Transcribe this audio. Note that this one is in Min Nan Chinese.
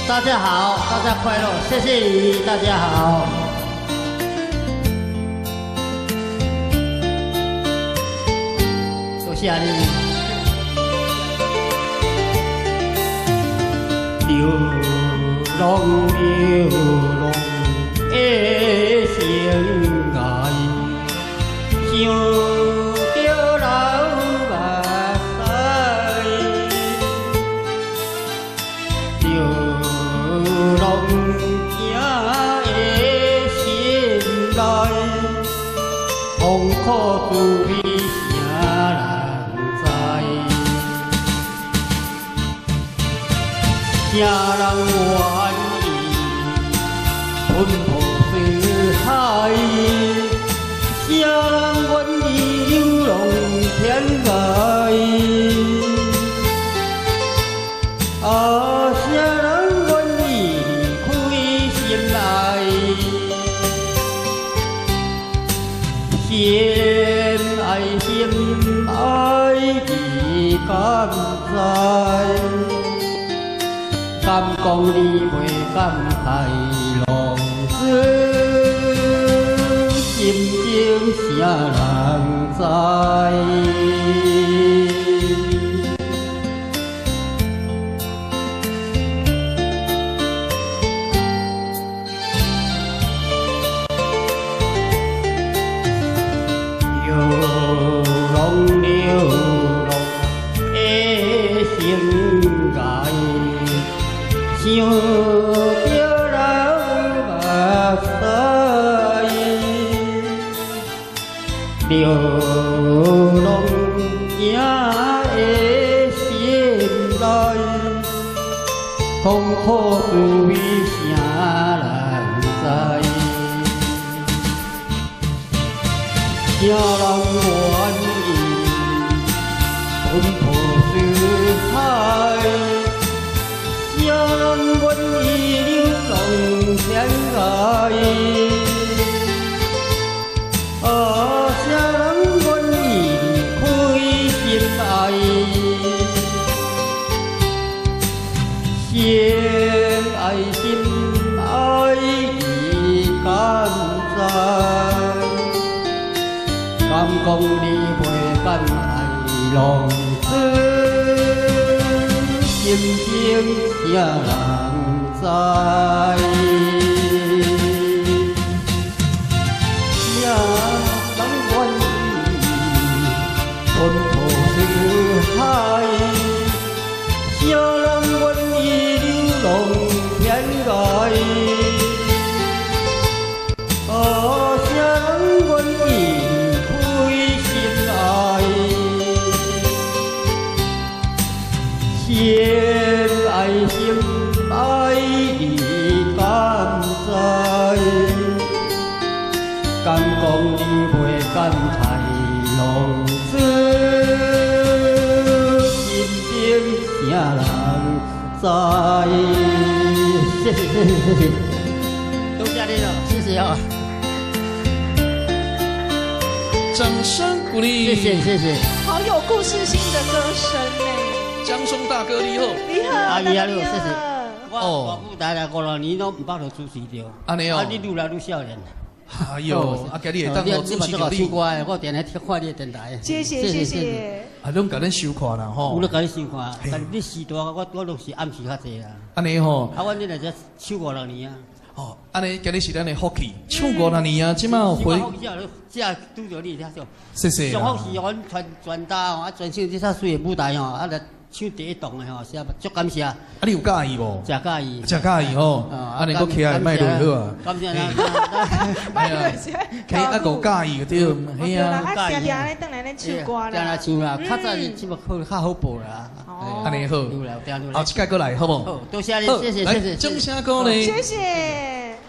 大家好，大家快樂，謝謝你，大家好。多謝你。流浪流浪的生涯，想著流目屎，流浪行的心內，痛苦滋味誰人知？誰人願意奔波四海？誰人願意流浪天涯？啊，誰人願意離開心愛？心愛心愛，你敢知？敢講你袂感慨浪子，心情誰人知？流浪流浪的生涯，想著流目屎，流浪行的心內，痛苦滋味誰人知？誰人願意奔波四海？誰人願意流浪天涯？啊，誰人願意離開心愛？心愛心愛，你敢知？敢講你袂敢愛浪子，心情誰人知？誰人願意奔波四海？誰人願意流浪天涯？啊，誰人願意離開心愛？心愛心愛，你敢知？敢講你袂感慨浪子，心情誰人知？謝謝謝謝謝謝，多謝你了，謝謝啊！掌聲鼓勵。謝謝謝謝。好有故事性的歌聲呢。江松大哥你好，你好，阿姨啊，你你好，謝謝。我大舞台來五六年攏毋捌予主持著。按呢哦。啊，你愈來愈少年。哎呦，啊，今日會當予主持著你。唱歌的，我定定看你的電台。謝謝謝謝。啊，攏共恁收看啦吼。有咧共你收看，但是你時大，我攏是暗時較濟啦。按呢吼。啊，阮你來這唱五六年啊。哦，按呢今日是咱的福氣，唱五六年啊，這馬回。這拄著你聽著。謝謝。上福是阮全全家吼，啊，全省這遮水的舞台吼，啊來唱第一檔的吼，是足感謝。啊，你有佮意無？誠佮意。誠佮意吼，按呢閣起來莫落好啊。感謝咱。莫落是。起啊，閣佮意對，嘿啊。啊，定定咧轉來咧唱歌啦。定來唱啦，較早是這麼好較好報啦。按呢好。後一擺閣來好無？好，多謝你，謝謝謝謝。掌聲鼓勵。謝謝。